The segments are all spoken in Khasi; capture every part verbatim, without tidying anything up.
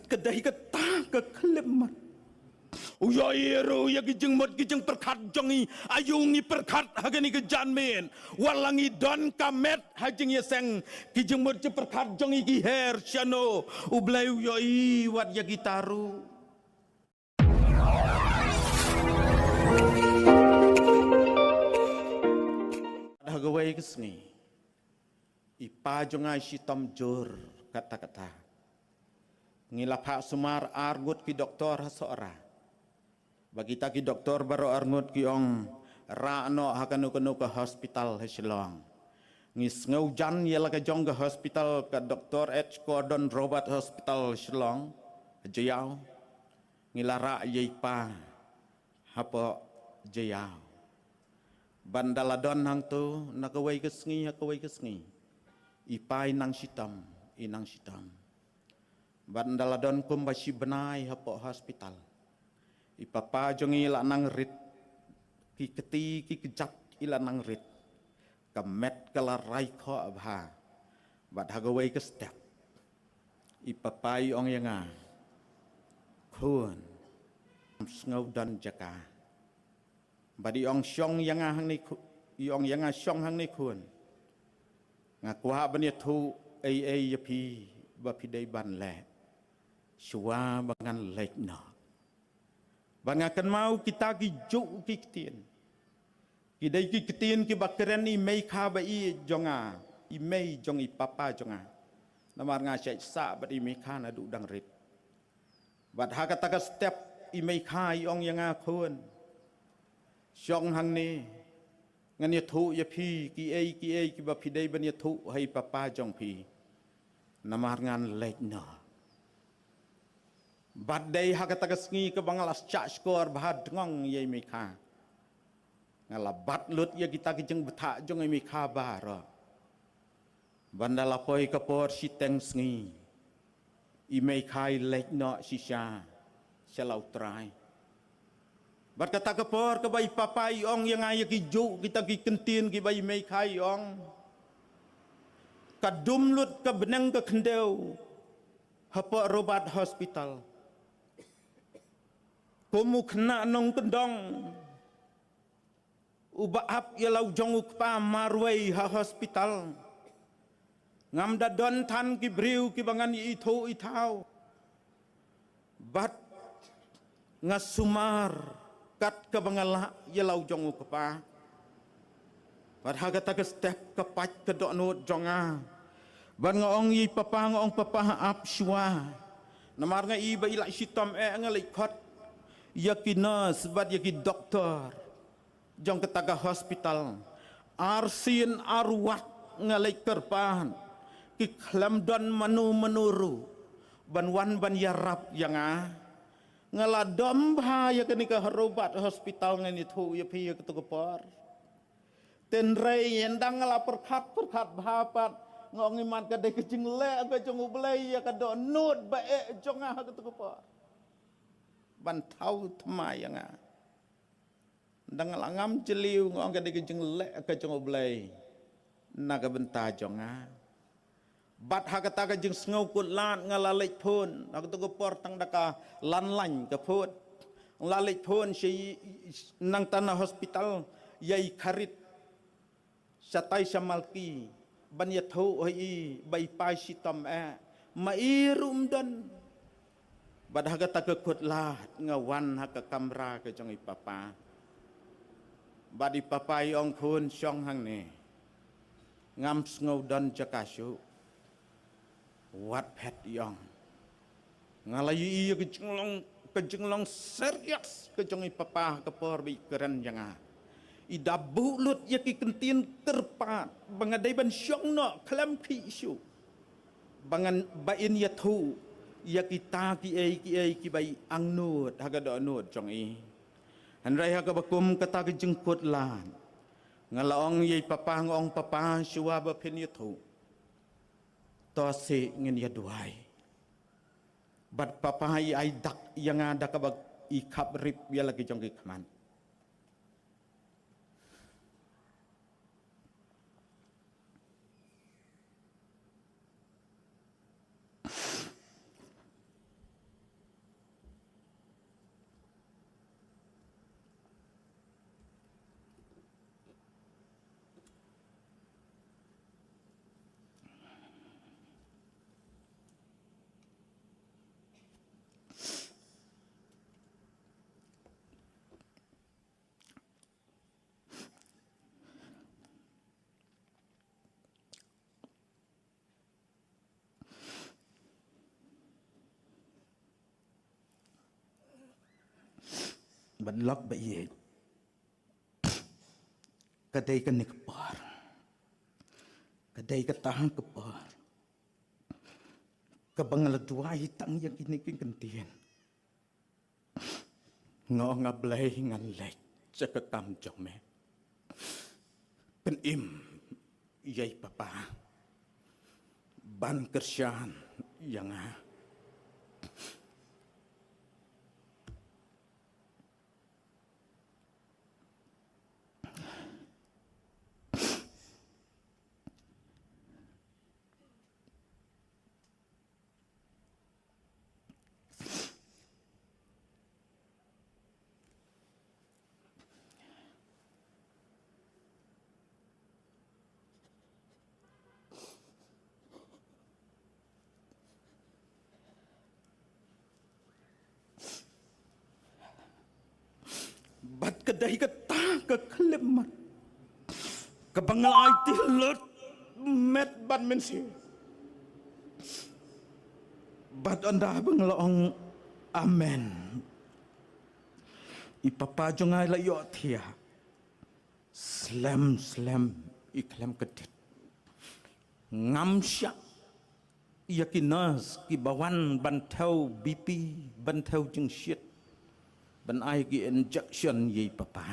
Ka dei kata ka khyllipmat. U ïohi ruh ïa ki jingmut ki jingpyrkhat jong ngi. Aïu ngi pyrkhat ha kane ka janmiet? Wat la ngi don ka met ha jingïaseng, ki jingmut jingpyrkhat jong ngi ki her shano? U Blei u ïohi wat ïa kita ruh. Ha kawei ka sngi, i pa jong nga i shitom jur katta katta. Ngi la phah sumar arngut ki doktor ha Sohra. Ba kita ki doktor baroh arngut ki ong, rah noh ha kano kano ka hospital ha Shillong. Ngi sngewjan ïa la ka jong ka hospital, ka Doktor H Gordon Roberts Hospital Shillong, Jaïaw. Ngi la rah ïa i pa hapoh Jaïaw. Bad ynda la don hangto, na kawei ka sngi ha kawei ka sngi, i pa i nang shitom, i nang shitom. Bad ynda la don kumba shi bnai hapoh hospital, i papa jong ngi la nang rit, ki kti ki kjat i la nang rit. Ka met ka la rai khoh bha. Bad ha kawei ka step, i papa i ong ïa nga, khun, sngew don jaka. Bad i ong shong ïa nga hangne khu-, i ong ïa nga shong hangne khun. Nga kwah ban ïathuh ei ei ïa phi ba phi dei ban leh. Shuwa ba ngan leit noh. Bad nga kynmaw kita ki juh ki ktien. Ki dei ki ktien kiba kren i mei kha ba i jong nga, i mei jong i papa jong nga. Namar nga shait sah bad i mei kha naduh dang rit. Bad ha kata ka step i mei kha i ong ïa nga khun, shong hangne, ngan ïathuh ïa phi ki ei ki ei kiba phi dei ban ïathuh ha i papa jong phi. Namar ngan leit noh. Bad dei ha kata ka sngi kaba nga la shah shkor bha dngong ïa i mei kha. Nga la bat lut ïa kita ki jingbthah jong i mei kha baroh. Bad ynda la poi ka por shiteng sngi, i mei kha i leit noh shisha sha la u Trai. Bad kata ka por kaba i papa i ong ïa nga ïa ki juh kita ki kyntien kiba i mei kha i ong, ka dum lut ka bneng ka khyndew hapoh Roberts Hospital. Kum u khynnah nongkyndong uba ap ïa la u jong u kpa marwei ha hospital, ngam da don than ki briew kiba ngan ïa ithuh ithaw. Bad nga sumar kat kaba nga lah ïa la u jong u kpa. Bad ha kata ka step ka pait ka dohnud jong nga. Bad nga ong ïa i papa, nga ong, papa, ap shuwa. Namar nga i ba i la shitom eh, nga leit khot ïa ki nurse bad ïa ki doktor jong kata ka hospital. Arsien arwat nga leit kyrpad, ki khlem don mano mano ruh ban wan ban ïarap ïa nga. Nga la dom bha ïa kane ka Roberts Hospital, ngan ïathuh ïa phi ïa kato ka por. Hynrei ynda nga la pyrkhat pyrkhat bha pat, nga ong, imat ka dei ka jingleh ka jong U Blei ïa ka dohnud ba eh jong nga ha kato ka por ban thaw thma ïa nga. Ynda nga la ngam jylliew, nga ong, ka dei ka jingleh ka jong U Blei na ka bynta jong nga. Bad ha kata ka jingsngew kut lad nga la leit phone, ha kato ka por tang da ka landline ka phone. Nga la leit phone sha i, nangta na hospital, ïa i Kharit, shatai sha Malki, ban ïathuh ha i ba i pa i shitom eh, ma i ruh ym don. Bad ha kata ka kut lad nga wan ha ka kamra ka jong i papa. Bad i papa i ong, khun, shong hangne, ngam sngew don jaka shuh. Wat phet, i ong. Nga la ïohi ïa ka jinglong, ka jinglong serious ka jong i papa ha ka por ba i kren ïa nga. I da buh lut ïa ki kyntien kyrpad ba nga dei ban shong noh khlem khih shuh, ba ngan, ba in ïathuh ïa kita kiei kiei kiba i angnud ha ka dohnud jong i. Hynrei ha kaba kum kata ka jingkut lad, nga la ong ïa i papa, nga ong, papa, shuwa ba phin ïathuh, to seh ngin ïa duwai. Bad papa i ai dak ïa nga da kaba i khap rip ïa la ki jong ki khmat. Bad lok ba ïeit, ka dei kane ka por, ka dei kata ka por kaba nga la duwai tang ïa kine ki kyntien. Nga ong, A Blei, ngan leit sha ka kam jong me. Pynim ïa i papa ban kyrshan ïa nga. Bad ka dei kata ka khyllipmat kaba nga la aiti lut met bad mynsiem. Bad ynda ba nga la ong amen, i papa jong nga i la ïohthiah. Slem slem i khlem kyndit. Ngam shah ïa ki nurse kiba wan ban thew B P, ban thew jingshit, ban ai ki injection ïa i papa.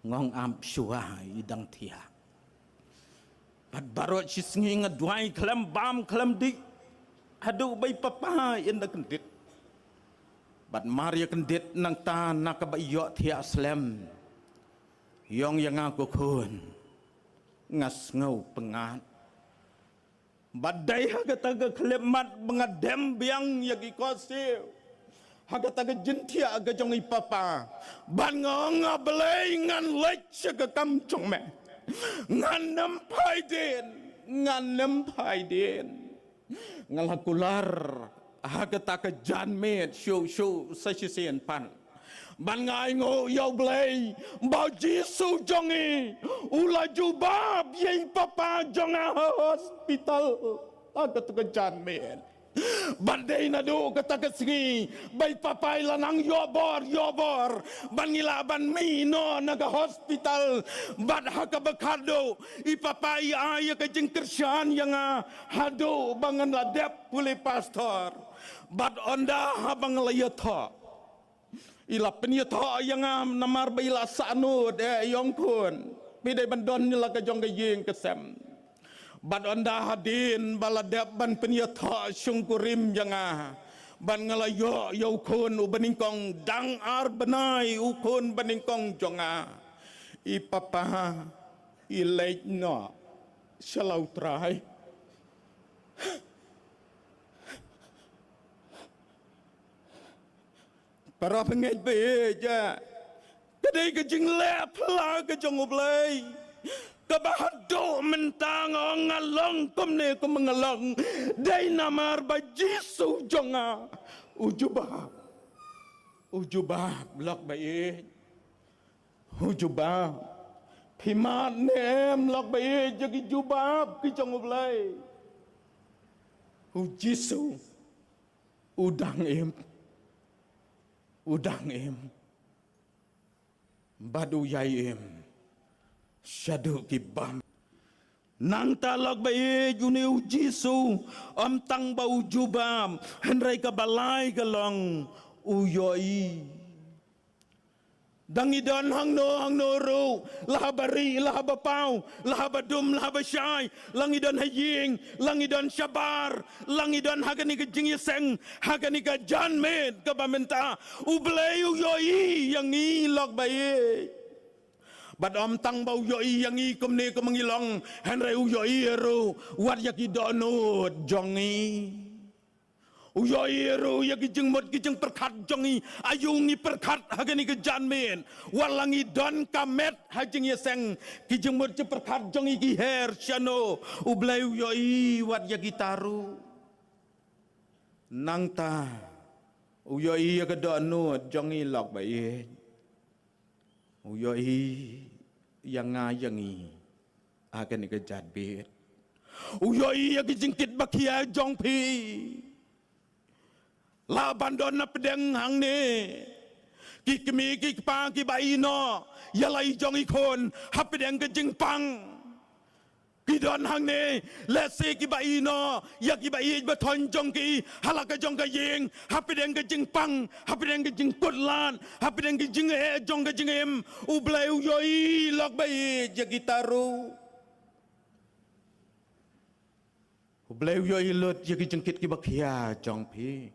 Nga ong, Ap, shuwa i dang thiah. Bad baroh shi sngi nga duwai khlem bam khlem dih haduh ba i papa in da kyndit. Bad mar ïa kyndit nangta na kaba ïohthiah slem, i ong ïa nga, Ko khun, nga sngew pyngngad. Bad dei ha kata ka khyllipmat ba nga dem biang ïa ki khohsiew ha kata ka jingthiah ka jong i papa. Bad nga ong, A Blei, ngan leit sha ka kam jong me. Ngan ym phai dien, ngan ym phai dien. Nga la kular ha kata ka janmiet shuh shuh sa shisien pat. Bad nga ainguh ïa U Blei ba U Jisu jong ngi u la jubab ïa i papa jong nga ha hospital ha kata ka janmiet. Bad dei naduh kata ka sngi ba i papa i la nang ïoh bor, ïoh bor ban ngi lah ban mih noh na ka hospital. Bad ha kaba khatduh i papa i ai ïa ka jingkyrshan ïa nga haduh ba ngan la dep pule pastor. Bad ynda haba nga la ïathoh, i la pynïathoh ïa nga namar ba i la sahnud, eh, i ong, Khun, phi dei ban don ïa la ka jong ka ïing ka sem. Bad ynda hadien ba la dep ban pynïathoh shongkurim ïa nga, bad nga la ïoh ïa u khun uba nyngkong, dang ar bnai u khun ba nyngkong jong nga, i papa i leit noh sha la U Trai. Para bangeit ba ïeit, ka dei ka jingleh phylla ka jong U Blei kaba haduh mynta nga ong nga long kumne kumba nga long, dei namar ba Jisu jong nga u jubab. U jubab, lok ba ïeit. U jubab. Phi mad ne em, lok ba ïeit, ïa ki jubab ki jong U Blei? U Jisu u dang im. U dang im. Bad u ïai im shaduh ki bam. Nangta, lok ba ïeit, une U Jisu ym tang ba u jubab, hynrei kaba lai ka long u ïohi. Dang ngi don hangno hangno ruh, la haba rieh, la haba paw, la haba dum, la haba shai, la ngi don ha ïing, la ngi don shabar, la ngi don ha kane ka jingïaseng, ha kane ka janmiet kaba mynta, U Blei u ïohi ïa ngi, lok ba ïeit. Bad ym tang ba u ïohi ïa ngi kumne kumba ngi long, hynrei u ïohi ruh wat ïa ki dohnud jong ngi. U ïohi ruh ïa ki jingmut ki jingpyrkhat jong ngi, aïu ngi pyrkhat ha kane ka janmiet, wat la ngi don ka met ha jingïaseng, ki jingmut jingpyrkhat jong ngi ki her shano, U Blei u ïohi wat ïa kita ruh. Nangta u ïohi ïa ka dohnud jong ngi, lok ba ïeit. U ïohi ïa nga ïa ngi ha kane ka jatbit. U ïohi ïa ki jingkit ba khia jong phi. Lah ban don na pdeng hangne, Ki kmie ki kpa kiba ïehnoh ïa la i jong i khun hapdeng ka jingpang. Ki don hangne, lehse kiba ïehnoh ïa kiba ïeit ba thoiñ jong ki ha la ka jong ka ïing, hapdeng ka jingpang, hapdeng ka jingkut lad, hapdeng ka jingeh jong ka jingim. U Blei u ïohi, lok ba ïeit, ïa kita ruh. U Blei u ïohi lut ïa ki jingkit kiba khia jong phi.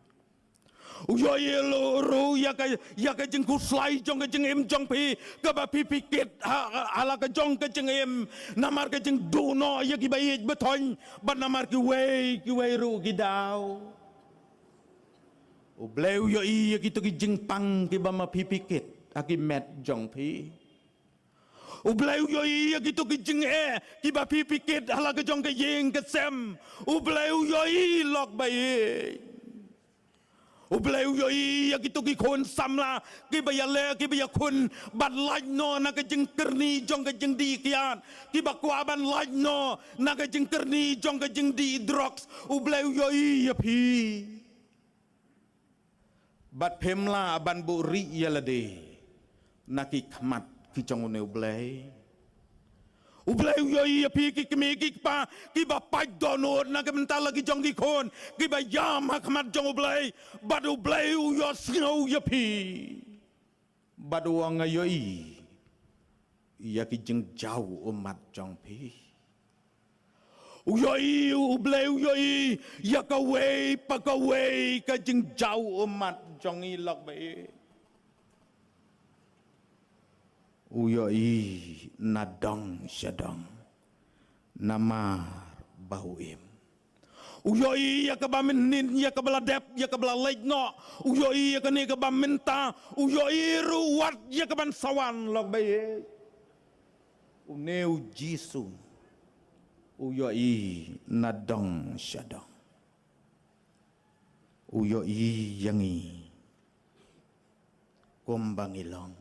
U ïohi lut ruh ïa ka, ïa ka jingkhuslai jong ka jingim jong phi, kaba phi phi kit ha, ha la ka jong ka jingim, namar ka jingduh noh ïa kiba ïeit ba thoiñ, bad namar kiwei kiwei ruh ki daw. U Blei u ïohi ïa kito ki jingpang kiba ma phi phi kit ha ki met jong phi. U Blei u ïohi ïa kito ki jingeh kiba phi phi kit ha la ka jong ka ïing ka sem. U Blei u ïohi, lok ba ïeit. U Blei u ïohi ïa kito ki khun samla kiba ïaleh, kiba ïakhun bad lait noh na ka jingkyrni jong ka jingdih kiad, kiba kwah ban lait noh na ka jingkyrni jong ka jingdih drugs. U Blei u ïohi ïa phi. Bad phim lah ban buhrieh ïa lade na ki khmat ki jong une U Blei. U Blei u ïohi ïa phi ki kmie ki kpa kiba pait dohnud na ka bynta la ki jong ki khun, kiba ïam ha khmat jong U Blei. Bad U Blei u ïohsngew ïa phi. Bad u ong, nga ïohi ïa ki jingjaw ummat jong phi. U ïohi, U Blei u ïohi ïa kawei pa kawei ka jingjaw ummat jong i, lok ba ïeit. U ïohi na dong sha dong, namar ba u im. U ïohi ïa kaba mynnin, ïa kaba la dep, ïa kaba la leit noh. U ïohi ïa kane kaba mynta. U ïohi ruh wat ïa kaban sa wan, lok ba ïeit. Une U Jisu u ïohi na dong sha dong. U ïohi ïa ngi kumba ngi long.